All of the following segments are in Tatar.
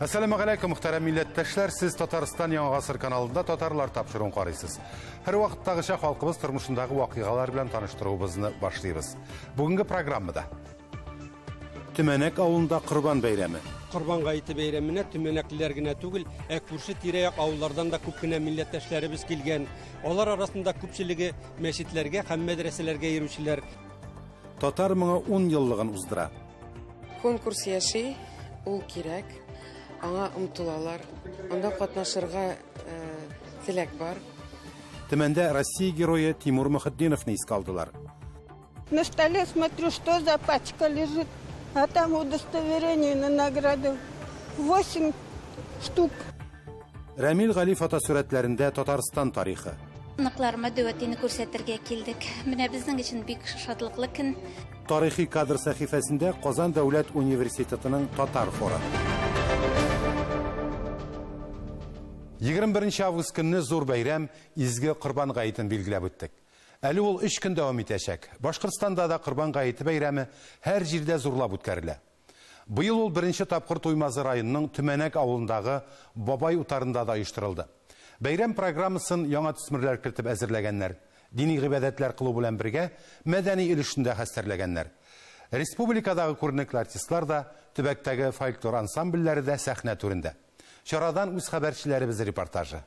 Әссәламегаләйкүм, мөхтәрәм милләттәшләр! Сез Татарстан Яңа гасыр каналында Татарлар тапшыруын карыйсыз. Һәрвакыттагыча халкыбыз тормышындагы вакыйгалар белән таныштыруыбызны башлыйбыз. Бүгенге программада Төмәнәк авылында Корбан бәйрәме. Корбан гаете бәйрәменә төмәнәклеләр генә түгел, ә күрше тирә-як авыллардан да күп кенә милләттәшләребез килгән. Алар арасында күпчелеге мәчетләргә һәм мәдрәсәләргә йөрүчеләр. Татар моңы 10 еллыгын уздыра. Конкурс яши, ул кирәк, аңа омтылалар, анда катнашырга э, теләк бар. Төмәндә Россия герое Тимур Мөхетдиновны искә алдылар. На столе смотрю, что за пачка лежит, а там удостоверение на награду. 8 штук. Рәмил Гали фотосурәтләрендә Татарстан тарихы. Оныкларыма дәүәтине күрсәтергә килдек. Менә безнең өчен бик шатлыклы көн. Тарихи кадр сәхифәсендә Казан дәүләт университетының татар хоры. 21 август көнне зур бәйрәм Изге Корбан гаетен билгеләп үттек. Әле ул өч көн дәвам итәчәк. Башкортстанда да Корбан гаете бәйрәме һәр җирдә зурлап үткәрелә. Быел ул беренче тапкыр Туймазы районының Төмәнәк авылындагы Бабай утарында да оештырылды. Бәйрәм программасын яңа төсмерләр кертеп әзерләгәннәр. Дини гыйбадәтләр кылу белән бергә, мәдәни өлешен дә хәстәрләгәннәр. Республикадагы күренекле артистлар да, төбәктәге фольклор ансамбльләре дә сәхнә түрендә. Чарадан үз хәбәрчеләребез репортажы.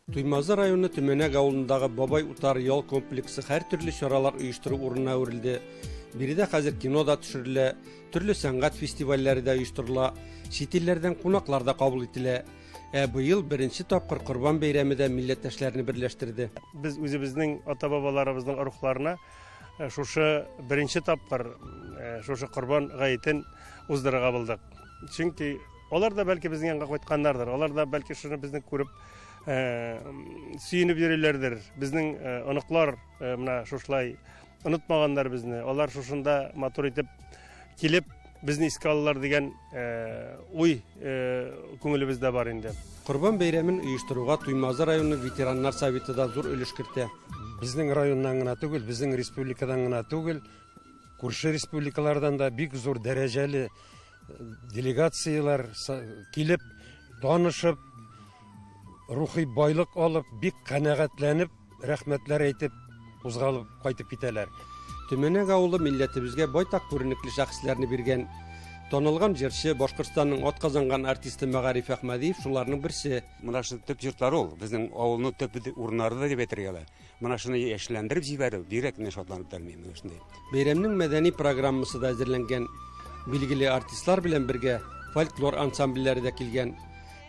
Туймазы районы Төмәнәк авылындагы Бабай утар ял комплексы һәртөрле чаралар оештыру урынына әверелде. Биредә хәзер кино да төшерелә, төрле сәнгать фестивальләре дә оештырыла, чит илләрдән кунаклар да кабул ителә. Ә быел беренче тапкыр Корбан бәйрәме дә милләттәшләрне берләштерде. Без үзебезнең ата-бабаларыбызның рухларына э, шушы беренче тапкыр э, шушы Корбан гаетен уздырырга булдык. Чөнки алар да бәлки безнең янга кайтканнардыр, алар да бәлки шуны безне күреп Э, сөенеп йөриләрдер. Безнең э, оныклар э, менә шушылай онытмаганнар безне. Алар шушында матур итеп килеп безне искә алалар дигән уй күңелебездә бар инде. Корбан бәйрәмен оештыруга Туймазы районы ветераннар советы да зур өлеш кертә. Безнең районнан гына түгел, безнең республикадан гына түгел, күрше республикалардан да бик зур дәрәҗәле делегацияләр килеп, танышып, рухи байлык алып, бик канәгатьләнеп, рәхмәтләр әйтеп, кузгалып кайтып китәләр. Төмәнәк авылы милләтебезгә байтак күренекле шәхесләрне биргән. Танылган җырчы, Башкортстанның атказанган артисты Мәгариф Әхмәдиев шуларның берсе. Менә шул төп йортлар ул, безнең авылның төп урыннары да дип әйтергә була. Менә шуны яшелләндереп җибәрү, бигрәк менә шатланып тормыйм менә шундый. Бәйрәмнең мәдәни программасы да әзерләнгән. Билгеле артистлар белән бергә фольклор ансамбльләре дә килгән.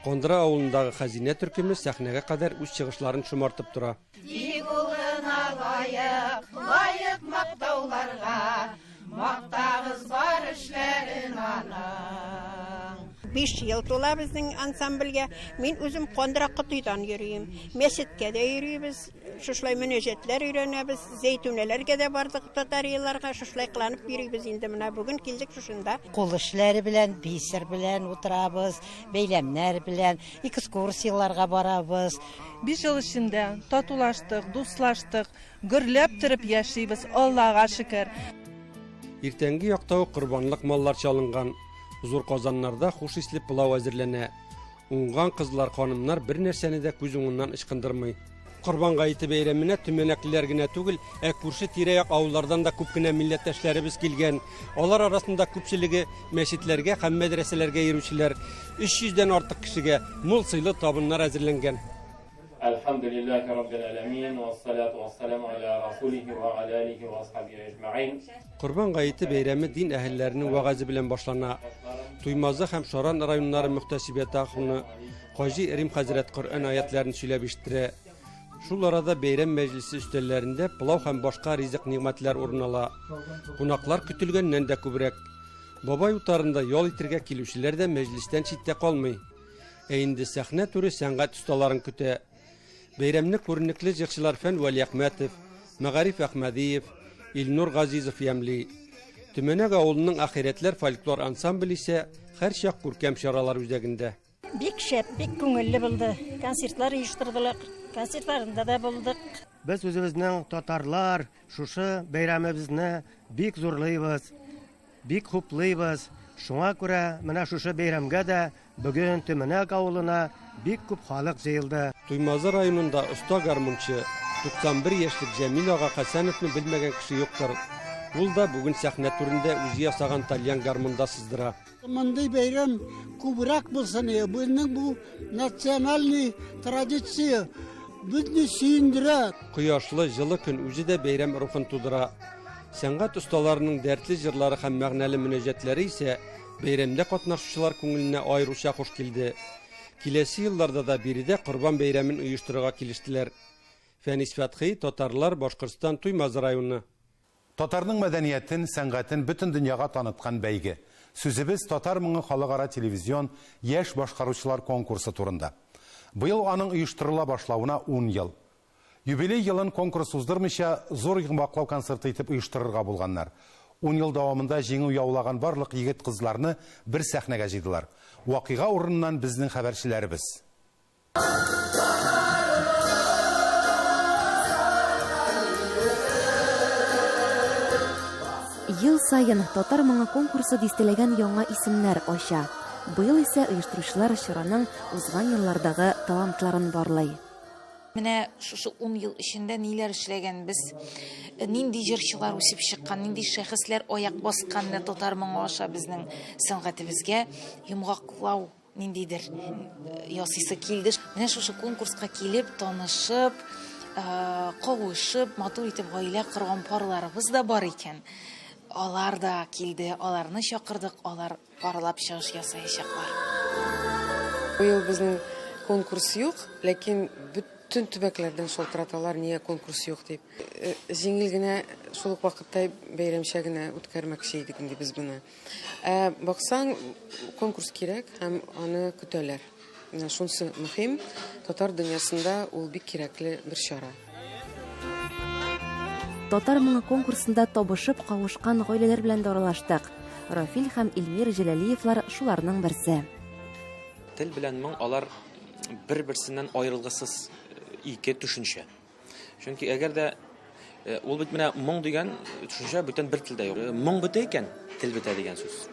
Кондра авылындагы Хәзинә төркеме сәхнәгә кадәр үз чыгышларын шомартып тора. Тик улына лаек, лаек мактауларга, Мактагыз бар эшләрен аның. 5 ел тула безнең ансамбльгә. Мин үзем Кондра Котыйдан йөрим. Мәчеткә дә йөрибез, шушылай мөнәҗәтләр өйрәнәбез, Зәйтүнәләргә дә бардык, татарияларга шушылай кыланып йөрибез инде. Менә бүген килдек шушында. Кул эшләре белән, бисер белән утырабыз, бәйләмнәр белән, экскурсияләргә барабыз. 5 ел эчендә татулаштык, дуслаштык, Гөрләп торып яшибез, Аллага шөкер. Иртәнге якта ук корбанлык маллар чалынган. Зур казаннарда хуш исле пылау әзерләнә. Уңган кызлар, ханымнар бер нәрсәне дә күз уңыннан ычкындырмый. Корбан гаете бәйрәменә төмәнәклеләр генә түгел, ә күрше тирә-як авыллардан да күп кенә милләттәшләребез килгән. Алар арасында күпчелеге мәчетләргә һәм мәдрәсәләргә йөрүчеләр. 300 дән артык кешегә мул сыйлы табыннар әзерләнгән. Әлхәмдүлилләһи раббил әләмин, вассалату вассаламу аля расулихи ва аля алихи ва асхабихи әҗмәгыйн. Корбан гаете бәйрәме дин әһелләренең вәгазе белән башлана. Туймазы һәм Шаран районнары мөхтәсибәте ахуны Хаҗи Рим хәзрәт Коръән аятләрен сөйләп ишеттерә. Шул арада бәйрәм мәҗлесе өстәлләрендә пылау һәм башка ризык-нигъмәтләр урын ала. Кунаклар көтелгәннән дә күбрәк. Бабай утарында ял итергә килүчеләр дә мәҗлестән читтә калмый. Ә инде сәхнә түре сәнгать осталарын көтә. Бәйрәмне күренекле җырчылар Фән Вәлиәхмәтов, Мәгариф Әхмәдиев, Илнур Газизов ямьли. Төмәнәк авылының Ахирәтләр фольклор ансамбле исә һәрчак күркәм чаралар үзәгендә. Бик шәп, бик күңелле булды. Концертлар оештырдылар, концертларында да булдык. Без үзебезнең татарлар шушы бәйрәмебезне бик зурлыйбыз. Бик хуплыйбыз. Шуңа күрә менә шушы бәйрәмгә дә бүген Төмәнәк авылына бик күп халык җыелды. Туймазы районында оста гармунчы, 91 яшьлек Җәмил ага Хәсәновны белмәгән кеше юктыр. Ул да бүген сәхнә түрендә үзе ясаган тальян гармунда сыздыра. Мондый бәйрәм күбрәк булсын иде. Безнең бу национальный традиция безне сөендерә. Кояшлы, җылы көн үзе дә бәйрәм рухын тудыра. Сәнгать осталарының дәртле җырлары һәм мәгънәле мөнәҗәтләре исә бәйрәмдә катнашучылар күңеленә аеруча хуш килде. Киләсе елларда да биредә Корбан бәйрәмен оештырырга килештеләр. Фәнис Фәтхи, Татарлар, Башкортстан, Туймазы районы. Татарның мәдәниятен, сәнгатен бөтен дөньяга таныткан бәйге. Сүзебез Татар моңы халыкара телевизион яшь башкаручылар конкурсы турында. Быел аның оештырыла башлавына ун ел. Юбилей елын конкурс уздырмыйча, зур йомгаклау концерты итеп оештырырга булганнар. Ун ел дәвамында җиңү яулаган барлык егет-кызларны бер сәхнәгә җыйдылар. Вакыйга урыныннан безнең хәбәрчеләребез. Ел саен Татар моңы конкурсы дистәләгән яңа исемнәр ача. Быел исә оештыручылар чараның узган еллардагы талантларын барлый. Менә шушы ун ел эчендә ниләр эшләгәнбез, нинди җырчылар үсеп чыккан, нинди шәхесләр аяк баскан менә татар моңы аша безнең сәнгатебезгә йомгаклау ниндидер ясыйсы килде. Менә шушы конкурска килеп, танышып, кавышып, матур итеп гаилә корган парларыбыз да бар икән. Алар да килде, аларны чакырдык, алар парлап чыгыш ясаячаклар. Быел безнең конкурс юк, ләкин бөтен төбәкләрдән шалтыраталар, нигә конкурс юк дип. Җиңел генә, шул ук вакытта бәйрәмчә генә үткәрмәкче идек инде без моны. Ә баксаң, конкурс кирәк һәм аны көтәләр. Менә шунысы мөһим, татар дөньясында ул бик кирәкле бер чара. Татар моңы конкурсында табышып кавышкан гаиләләр белән дә аралаштык. Рафил һәм Эльмира Җәләлиевлар шуларның берсе. Тел белән моң алар бер-берсеннән аерылгысыз ике төшенчә. Чөнки әгәр дә э, ул бит менә моң дигән төшенчә бүтән бер телдә юк. Э, моң бетә икән, тел бетә дигән сүз.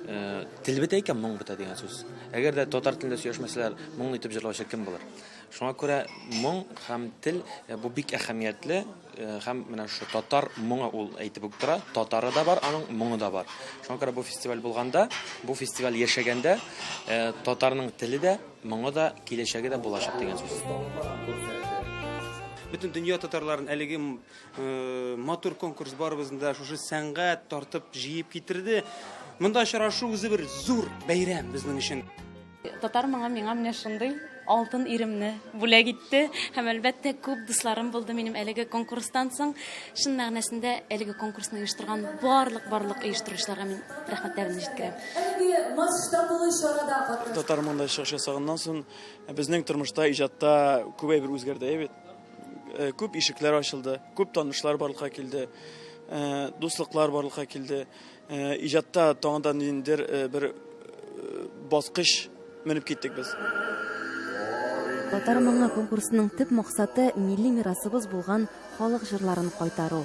Э, тел бетә икән, моң бетә дигән сүз. Әгәр дә татар телендә сөйләшмәсәләр, моңлы итеп җырлаучы кем булыр? Шуңа күрә моң һәм тел бу бик әһәмиятле һәм менә шушы татар моңы ул әйтеп үк тора, татары да бар, аның моңы да бар. Шуңа күрә бу фестиваль булганда, бу фестиваль яшәгәндә, татарның теле дә, Моңы да, киләчәге дә булачак дигән сүз. Бөтен дөнья татарларын әлеге матур конкурс барыбызны да шушы сәнгать тартып җыеп китерде. Монда очрашу үзе бер зур бәйрәм безнең өчен. Татар моңы миңа менә шундый алтын иремне бүләк итте. Һәм, әлбәттә, күп дусларым булды минем әлеге конкурстан соң. Чын мәгънәсендә әлеге конкурсны оештырган барлык-барлык оештыручыларга мин рәхмәтләремне җиткерәм. Әлеге масштаблы чарада катнашу. Татар моңында чыгыш ясаганнан соң безнең тормышта, иҗатта күп әйбер үзгәрде, әйе бит? Күп ишекләр ачылды, күп танышлар барлыкка килде, дуслыклар барлыкка килде. Иҗатта тагын да ниндидер бер баскыч менеп киттек без. Татар моңы конкурсының төп максаты милли мирасыбыз булган халык җырларын кайтару.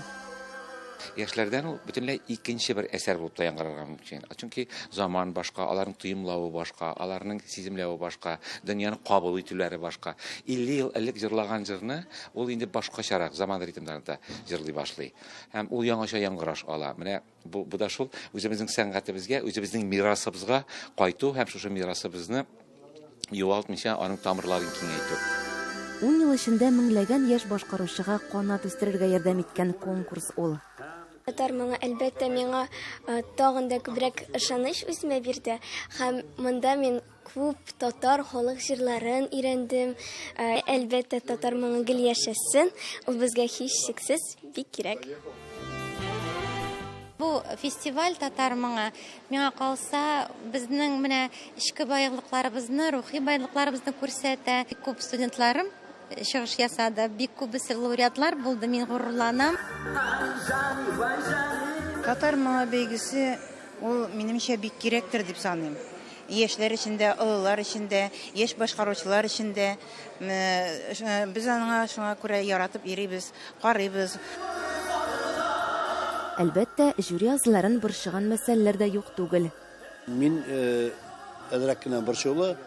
Яшьләрдән ул бөтенләй икенче бер әсәр булып та яңгырарга мөмкин. Чөнки заман башка, аларның тоемлавы башка, аларның сиземләве башка, дөньяны кабул итүләре башка. 50 ел элек җырлаган җырны ул инде башкачарак, заман ритмнарында җырлый башлый. Һәм ул яңача яңгыраш ала. Менә бу, бу да шул үзебезнең сәнгатебезгә, үзебезнең мирасыбызга кайту һәм шушы мирасыбызны югалтмыйча аның тамырларын киңәйтү. Ун ел эчендә меңләгән яшь башкаручыга канат үстерергә ярдәм иткән конкурс ул. Татар моңы, әлбәттә, миңа тагын да күбрәк ышаныч үземә бирде һәм монда мин Күп татар халык җырларын өйрәндем. Әлбәттә, татар моңы гел яшәсен. Ул безгә һичшиксез бик кирәк. Бу фестиваль татар моңы, миңа калса, безнең менә эчке байлыкларыбызны, рухи байлыкларыбызны күрсәтә. Бик күп студентларым чыгыш ясады, бик күбесе лауреатлар булды, мин горурланам. Татар моңы бәйгесе ул, минемчә, бик кирәктер дип саныйм. Яшьләр өчен дә, олылар өчен дә, яшь башкаручылар өчен дә. Без аңа шуңа күрә яратып йөрибез, карыйбыз. Әлбәттә, жюри әгъзаларын борчыган мәсьәләләр дә юк түгел. Мин әзрәк кенә борчулы,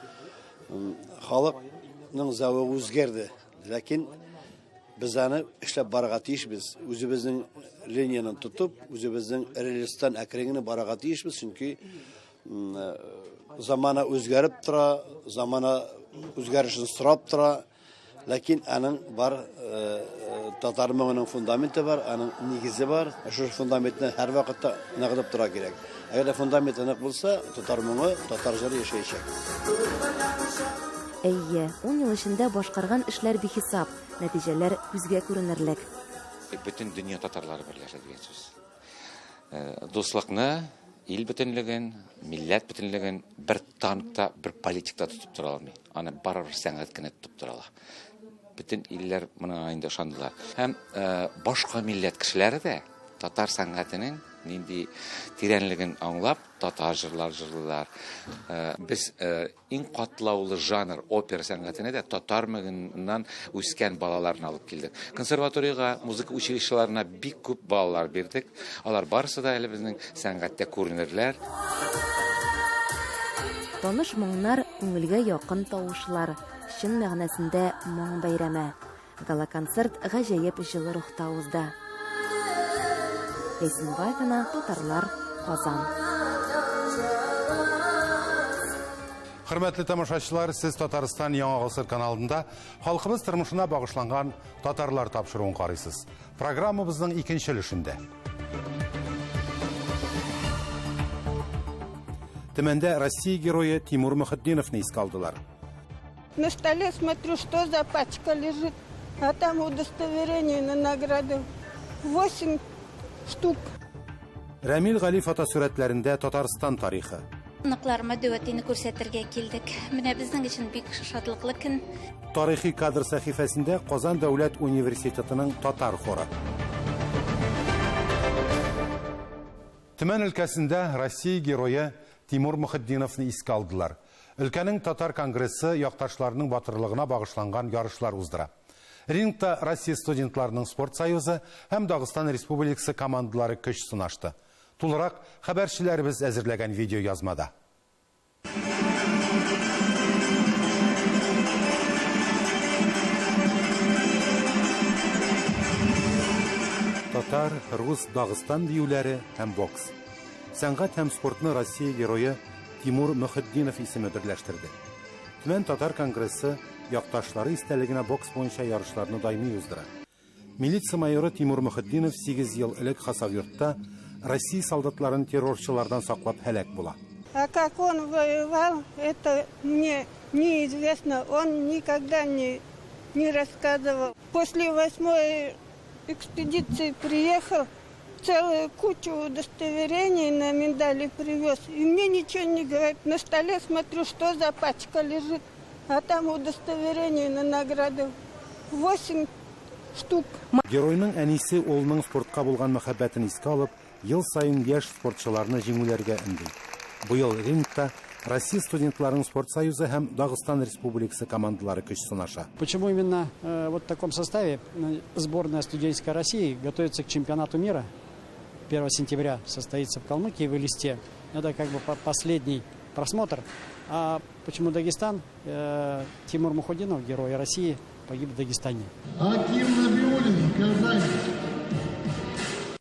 халыкның зәвыгы үзгәрде. Ләкин без аны эшләп барырга тиешбез. Үзебезнең линияне тотып, үзебезнең рельстан әкрен генә барырга тиешбез, чөнки замана үзгәреп тора, замана үзгәрешен сорап тора. Ләкин аның бар татар моңының фундаменты бар, аның нигезе бар. Шушы фундаментны һәрвакытта ныгытып тора кирәк. Әгәр дә фундаменты нык булса, татар моңы, татар җыры яшәячәк. Әйе, ун ел эчендә башкарган эшләр бихисап, нәтиҗәләр күзгә күренерлек. Бөтен дөнья татарлары берләшә дигән сүз. Дуслыкны, ил бөтенлеген, милләт бөтенлеген бер танк та, бер политик та тотып тора алмый. Аны барыбер сәнгать кенә тотып тора ала. Бөтен илләр моңа инде ышандылар. Һәм башка милләт кешеләре дә татар сәнгатенең нинди тирәнлеген аңлап, татар җырлар җырлыйлар. Без иң катлаулы жанр опера сәнгатенә дә татар моңыннан үскән балаларны алып килдек. Консерваториягә, музыка училищеларына бик күп балалар бирдек. Алар барысы да әле безнең сәнгатьтә күренерләр. Таныш моңнар, күңелгә якын тавышлар. Чын мәгънәсендә моң бәйрәме. Гала-концерт гаҗәеп җылы рухта узды. Ләйсән Вафина, Татарлар, Казан. Хөрмәтле тамашачылар, сез Татарстан Яңа гасыр каналында халкыбыз тормышына багышланган Татарлар тапшыруын карыйсыз. Программабызның икенче өлешендә. Төмәндә Россия герое Тимур Мөхетдиновны искә алдылар. На столе смотрю, что за пачка лежит, а там удостоверение на награды. 8 штук. Рәмил Гали фотосурәтләрендә Татарстан тарихы. Оныкларыма дәү әтине күрсәтергә килдек. Менә безнең өчен бик шатлыклы көн. Тарихи кадр сәхифәсендә Казан дәүләт университетының татар хоры. Төмән өлкәсендә Россия герое Тимур Мөхетдиновны искә алдылар. Өлкәнең татар конгрессы якташларының батырлыгына багышланган ярышлар уздыра. Рингта Россия студентларының спорт союзы һәм Дагыстан республикасы командалары көч сынашты. Тулырак хәбәрчеләребез әзерләгән видео язмада. Татар, рус, Дагыстан биюләре һәм бокс. Сәнгать һәм спортны Россия герое Тимур Мөхетдинов исеме берләштерде. Төмән татар конгрессы якташлары истәлегенә бокс буенча ярышларны даими уздыра. Милиция майоры Тимур Мөхетдинов 8 ел элек Хасавюртта Россия солдатларын террорчылардан саклап һәлак була. А как он воевал, это мне неизвестно. Он никогда не рассказывал. После 8-й экспедиции приехал, целую кучу удостоверений на медали привез. И мне ничего не говорит. На столе смотрю, что за пачка лежит. А там удостоверение на награды 8 штук. Геройның әнисе улының спортка булган мәхәббәтен искә алып, ел саен яшь спортчыларны җиңүләргә өнди. Быел рингта Россия студентларының спорт союзы һәм Дагыстан республикасы командалары көч сынаша. Почему именно вот в таком составе сборная студенческой России готовится к чемпионату мира? 1 сентября состоится в Калмыкии в Элисте. Это как бы последний просмотр. А почему Дагестан? Тимур Мухутдинов, герой России, погиб в Дагестане. Аким Набиуллин, Казань.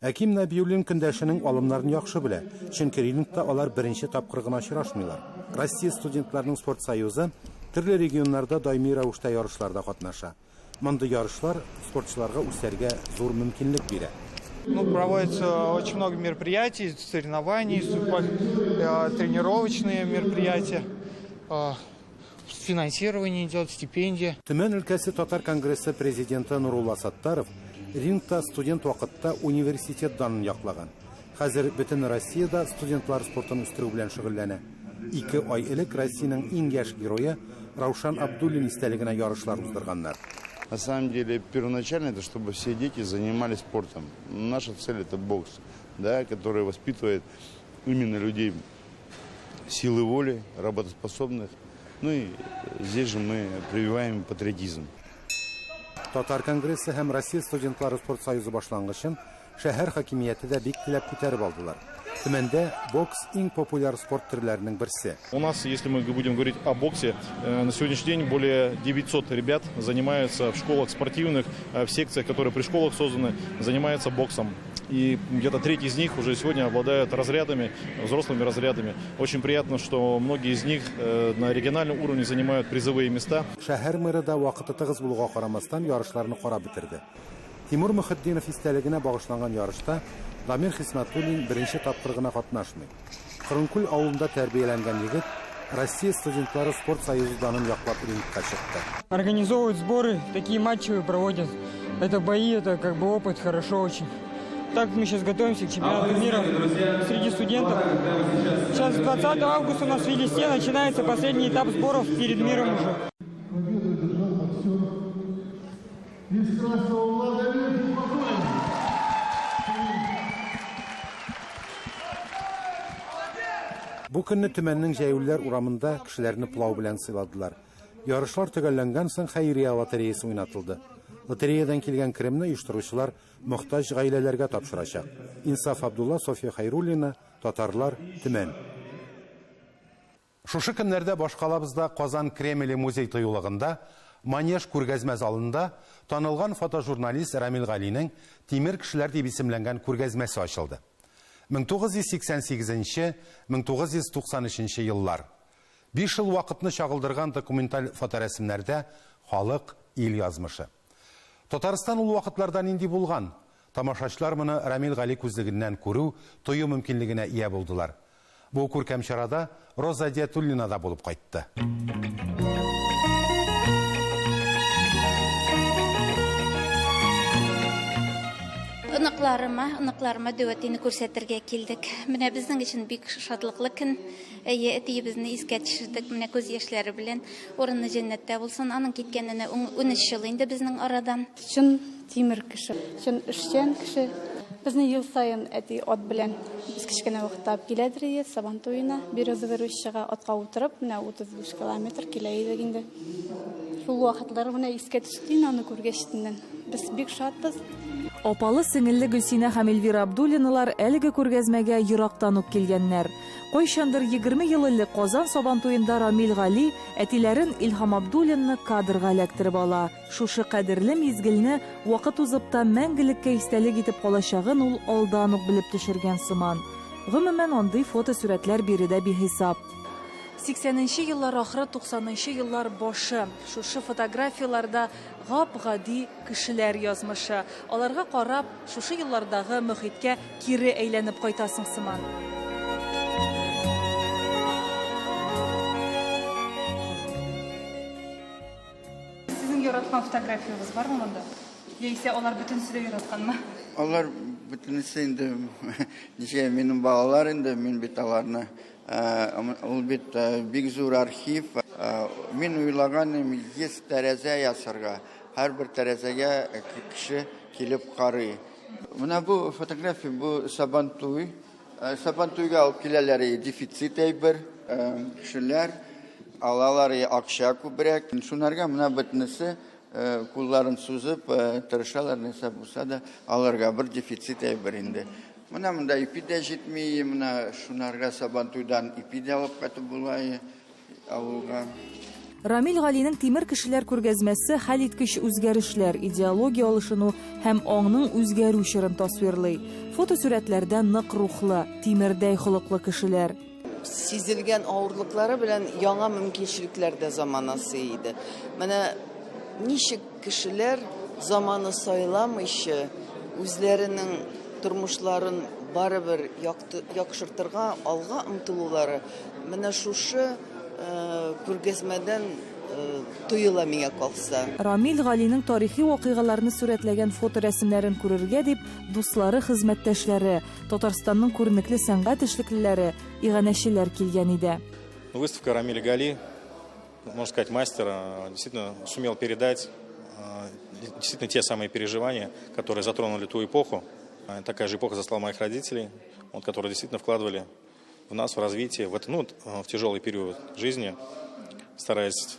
Аким Набиуллин көндәшенең алымнарын яхшы белә, чөнки рингта алар беренче тапкыр гына очрашмыйлар. Россия студентларының спорт союзы төрле регионнарда даими рәвештә ярышларда катнаша. Мондый ярышлар спортчыларга үсәргә зур мөмкинлек бирә. Проводится очень много мероприятий, соревнований, тренировочные мероприятия, финансирование идет, стипендия. Төмән өлкәсе татар конгрессы президенты Нурулла Саттаров рингта студент вакытта университет данын яклаган. Хәзер бөтен Россиядә студентлар спортын үстерү белән шөгыльләнә. 2 ай элек Россиянең иң яшь герое Раушан Абдуллин истәлегенә ярышлар уздырганнар. На самом деле, первоначально это чтобы все дети занимались спортом. Наша цель это бокс, да, который воспитывает именно людей силы воли, работоспособных. И здесь же мы прививаем патриотизм. Татар конгрессы һәм Россия студентлары спорт союзы башлангычын шәһәр хакимияте дә бик теләп күтәреп алдылар. Төмәндә бокс иң популяр спорт төрләренең берсе. У нас, если мы будем говорить о боксе, на сегодняшний день более 900 ребят занимаются в школах спортивных, в секциях, которые при школах созданы, занимаются боксом. И где-то треть из них уже сегодня обладают разрядами, взрослыми разрядами. Очень приятно, что многие из них на региональном уровне занимают призовые места. Шәһәр мэры да вакыты тыгыз булуга карамастан ярышларны карап бетерде. Тимур Мөхетдинов истәлегенә багышланган ярышта Дамир Хисмәтуллин беренче тапкыр гына катнашмый. Кырынкүл авылында тәрбияләнгән егет Россия студентлары спорт союзы данын яклап рингка чыкты. Организовывают сборы, такие матчи проводят. Это бои, это как бы опыт, хорошо очень. Так мы сейчас готовимся к чемпионату мира среди студентов. Сейчас 20 августа у нас в Элисте начинается последний этап сборов перед миром уже. Победу одержал боксер из Красного угла Дамир Хисматуллин. Бу көнне Төмәннең Җәяүлеләр урамында кешеләрне пылау белән сыйладылар. Ярышлар төгәлләнгән соң хәйрия лотереясы уйнатылды. Лотереядан килгән керемне оештыручылар мохтаҗ гаиләләргә тапшырачак. Инсаф Абдулла, Софья Хайруллина, Татарлар, Төмән. Шушы көннәрдә башкалабызда Казан Кремле музей тыюлыгында Манеж күргәзмә залында танылган фотожурналист Рамил Галинең Тимер кешеләр дип исемләнгән күргәзмәсе ачылды. 1988-1993 еллар. Биш ел вакытны чагылдырган документаль фоторәсемнәрдә халык, ил язмышы. Татарстан ул вакытларда нинди булган? Тамашачылар моны Рамил Гали күзлегеннән күрү, тою мөмкинлегенә ия булдылар. Бу күркәм чарада Роза Диатуллина да булып кайтты. Оныкларыма, оныкларыма дәү күрсәтергә килдек. Менә безнең өчен бик шатлыклы көн. Әйе, әтиебезне искә төшердек. Менә күз яшьләре белән урыны җәннәттә булсын. Аның киткәненә 13 ел инде безнең арадан. Чын тимер кеше, чын эшчән кеше. Безне ел саен әти ат белән без кечкенә вакытта алып киләдер иде Сабан туена, Березовый Рощага атка утырып, менә 35 километр килә идек инде. Шул вакытлар менә искә төште инде аны күргәчтеннән. Без бик шатбыз. Апалы сеңелле Гөлсинә һәм Эльвира Абдуллиналар әлеге күргәзмәгә ерактан ук килгәннәр. Кайчандыр 20 ел элек Казан Сабан туенда Рамил Гали әтиләрен Илһам Абдуллинны кадрга эләктереп ала. Шушы кадерле мизгелне вакыт узып та мәңгелеккә истәлек итеп калачагын ул алдан ук белеп төшергән сыман. Гомумән, андый фотосурәтләр биредә бихисап. 80 еллар ахыры, 90 еллар башы. Шушы фотографияларда гап-гади кешеләр язмышы. Аларга карап, шушы еллардагы мөхиткә кире әйләнеп кайтасың сыман. Сезнең яраткан фотографиягыз бармы монда? Яисә алар бөтенесе дә яратканмы? Алар бөтенесе инде, ничә минем балалар инде, мин бит аларны, ул бит бик зур архив. Мин уйлаган идем 100 тәрәзә ясарга. Һәрбер тәрәзәгә кеше килеп карый. Менә бу фотография, бу Сабантуй. Сабантуйга алып киләләр дефицит әйбер, кешеләр алалар акча күбрәк. Шунарга менә бөтенесе кулларын сузып тырышалар, нәрсә булса да аларга бер дефицит әйбер инде. Менә монда ипи дә җитми, менә шунарга Сабантуйдан ипи дә алып кайтып була авылга. Рамил Галинең Тимер кешеләр күргәзмәсе хәлиткеч үзгәрешләр, идеология алышыну һәм аңның үзгәрү чорын тасвирлый. Фотосурәтләрдә нык рухлы, тимердәй холыклы кешеләр. Сизелгән авырлыклары белән яңа мөмкинчелекләр дә заманасы иде. Менә ничек кешеләр заманы сайламыйча үзләренең тормышларын барыбер яхшыртырга, алга омтылулары менә шушы күргәзмәдән тоела миңа калса. Рамил Галинең тарихи вакыйгаларны сурәтләгән фоторәсемнәрен күрергә дип дуслары, хезмәттәшләре, Татарстанның күренекле сәнгать эшлеклеләре, иганәчеләр килгән иде. Выставка Рамиля Гали, можно сказать, мастера, действительно сумел передать действительно те самые переживания, которые затронули ту эпоху. Такая же эпоха застала моих родителей, вот, которые действительно вкладывали в нас, в развитие, в это, ну, в тяжелый период жизни, стараясь,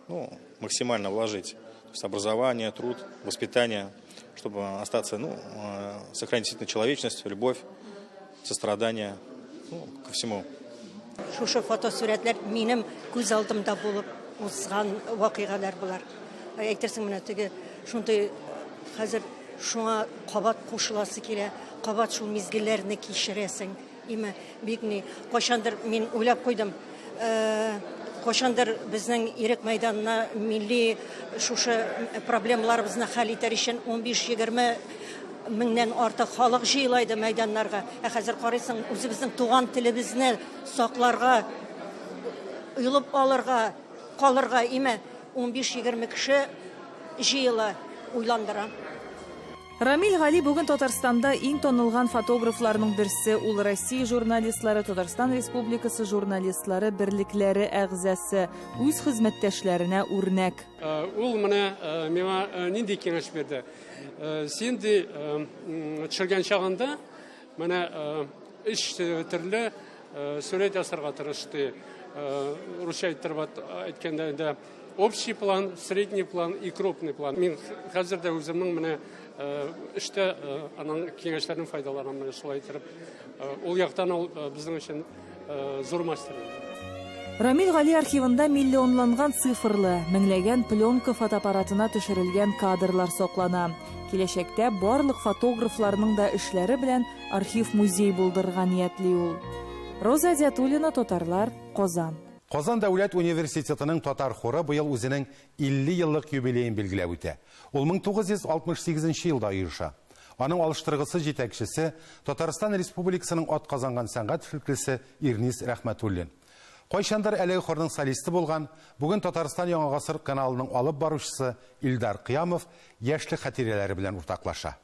ну, максимально вложить, то есть образование, труд, воспитание, чтобы остаться, ну, сохранить действительно человечность, любовь сострадания, ну, ко всему. Шушы фотосурәтләр минем күз алдымда булып узган вакыйгалар болар. Әйтерсең менә теге шундый хәзер шуңа кабат кушыласы килә, кабат шул мизгелләрне кичерәсең. Име бик ни кайчандыр мин уйлап куйдым. Кайчандыр безнең Ирек мәйданына милли шушы проблемаларыбызны хәл итәр өчен 15-20 меңнән артык халык җыела иде мәйданнарга. Ә хәзер карыйсың, үзебезнең туган телебезне сакларга, оелып алырга, калырга име 15-20 кеше җыела, уйландыра. Рамил Гали бүген Татарстанда иң танылган фотографларның берсе. Ул Россия журналистлары, Татарстан Республикасы журналистлары берлекләре әгъзасы, үз хезмәттәшләренә үрнәк. Ул менә миңа нинди киңәш бирде. Син ди төшергән чагында менә өч төрле сурәт ясарга тырыш ди. Русча иттереп әйткәндә инде общий план, средний план и крупный план. Мин хәзер дә үземнең менә эштә аның киңәшләрен файдаланам менә шулай иттереп. Ул яктан ул безнең өчен зур мастер. Рамил Гали архивында миллионланган цифрлы, меңләгән пленка фотоаппаратына төшерелгән кадрлар саклана. Киләчәктә барлык фотографларның да эшләре белән архив-музей булдырырга ниятли ул. Роза Әдиатуллина, Татарлар, Казан. Казан дәүләт университетының татар хоры быел үзенең 50 еллык юбилеен билгеләп үтә. Ул 1968 елда оеша. Аның алыштыргысыз җитәкчесе Татарстан Республикасының атказанган сәнгать эшлеклесе Ирнис Рәхмәтуллин. Кайчандыр әлеге хорның солисты булган, бүген Татарстан Яңа гасыр каналының алып баручысы Илдар Кыямов яшьлек хатирәләре белән уртаклаша.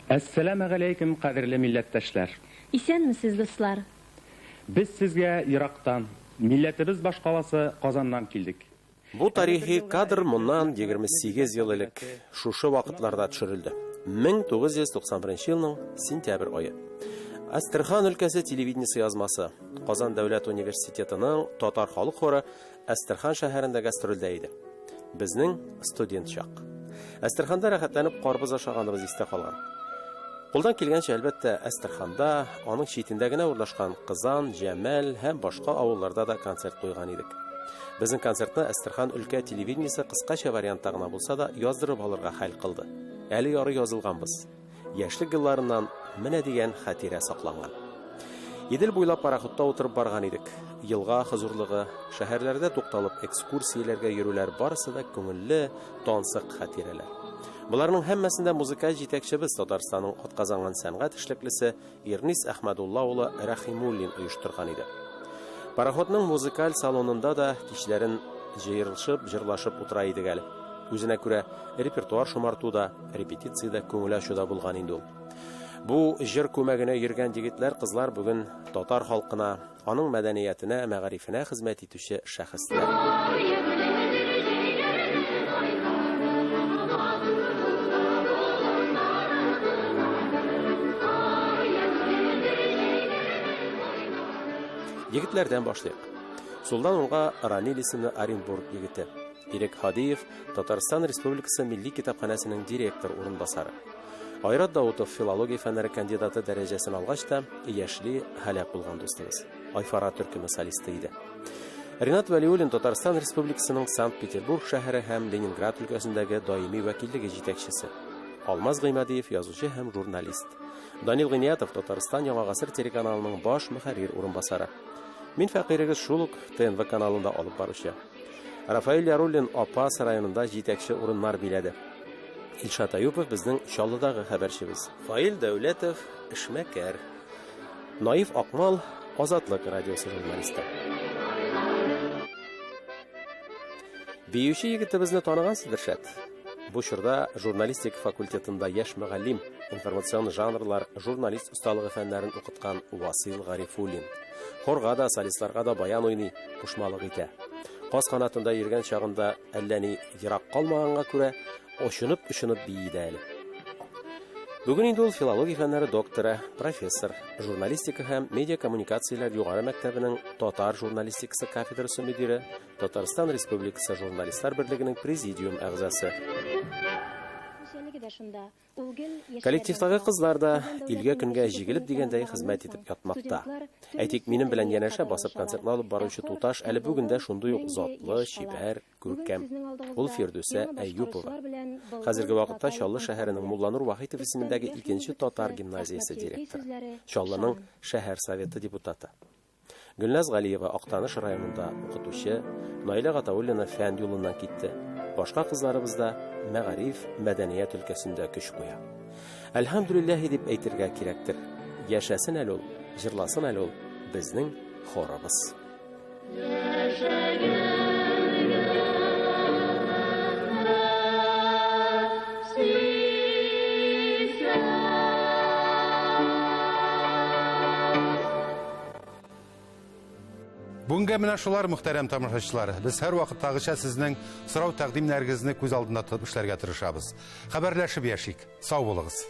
Әссәламегаләйкем, кадерле милләттәшләр! Исәнмесез, дуслар! Без сезгә ерактан, милләтебез башкаласы Казаннан килдек. Бу тарихи кадр моннан 28 ел элек шушы вакытларда төшерелде. 1991 елның сентябрь ае. Әстерхан өлкәсе телевидениесе язмасы. Казан дәүләт университетының татар халык хоры Әстерхан шәһәрендә гастрольдә иде. Безнең студент чак. Әстерханда рәхәтләнеп карбыз ашаганыбыз истә калган. Кулдан килгәнчә, әлбәттә, Әстерханда, аның читендә генә урнашкан Кызан, Җәмәл һәм башка авылларда да концерт куйган идек. Безнең концертны Әстерхан өлкә телевидениесе кыскача вариантта гына булса да яздырып алырга хәл кылды. Әле ярый язылганбыз. Яшьлек елларыннан менә дигән хатирә сакланган. Идел буйлап пароходта утырып барган идек. Елга хозурлыгы, шәһәрләрдә тукталып экскурсияләргә йөрүләр барысы да күңелле, тансык хатирәләр. Боларның һәммәсен дә музыкаль җитәкчебез Татарстанның атказанган сәнгать эшлеклесе Ирнис Әхмәдулла улы Рәхимуллин оештырган иде. Пароходның музыкаль салонында да кичләрен җыерылышып, җырлашып утыра идек әле. Үзенә күрә репертуар шомарту да, репетиция дә, күңел ачу да булган инде ул. Бу җыр күмәгенә йөргән егетләр, кызлар бүген татар халкына, аның мәдәниятенә, мәгарифенә хезмәт итүче шәхесләр. Егетләрдән башлыйк. Сулдан уңга Ранил исемле Оренбург егете. Ирек Һадиев, Татарстан Республикасы Милли китапханәсенең директор урынбасары. Айрат Даутов филология фәннәре кандидаты дәрәҗәсен алгач та, яшьли һәлак булган дустыбыз. Айфара төркеме солисты иде. Ринат Вәлиуллин Татарстан Республикасының Санкт-Петербург шәһәре һәм Ленинград өлкәсендәге даими вәкиллеге җитәкчесе. Алмаз Гыймадиев язучы һәм журналист. Данил Гыйниятов Татарстан Яңа гасыр телеканалының баш мөхәррир урынбасары. Мин фәкыйрегез шул ук ТНВ каналында алып баручы. Рафаэль Яруллин Апас районында җитәкче урыннар биләде. Илшат Аюпов безнең Чаллыдагы хәбәрчебез. Фаил Дәүләтов эшмәкәр. Наиф Акмал Азатлык радиосы журналисты. Биюче егетебезне таныгансыздыр шәт. Бу чорда журналистика факультетында яшь мөгаллим, информацион жанрлар, журналист осталыгы фәннәрен укыткан Васил Гарифуллин. Хорга да, солистларга да баян уйный, кушмалык итә. Каз канатында йөргән чагында әллә ни ерак калмаганга күрә, очынып-очынып бии дә әле. Бүген инде ул филология фәннәре докторы, профессор, журналистика һәм медиакоммуникацияләр югары мәктәбенең татар журналистикасы кафедрасы мөдире, Татарстан Республикасы Журналистлар берлегенең президиум әгъзасы. Коллективтагы кызлар да илгә-көнгә җигелеп дигәндәй хезмәт итеп ятмакта. Әйтик, минем белән янәшә басып концертны алып баручы туташ әле бүген дә шундый ук затлы, чибәр, күркәм. Ул Фирдүсә Әюпова. Хәзерге вакытта Чаллы шәһәренең Мулланур Вахитов исемендәге икенче татар гимназиясе директоры, Чаллының шәһәр советы депутаты. Гөлназ Галиева Актаныш районында укытучы, Наилә Гатауллина фән юлыннан китте. Башка кызларыбыз да мәгариф, мәдәният өлкәсендә көч куя. Әлхәмдүлилләһи дип әйтергә кирәктер. Яшәсен әле ул, җырласын әле ул безнең хорыбыз. Бүгенгә менә шулар, мөхтәрәм тамашачылар. Без һәрвакыттагыча сезнең сорау-тәкъдимнәрегезне күз алдында тотып эшләргә тырышабыз. Хәбәрләшеп яшик. Сау булыгыз.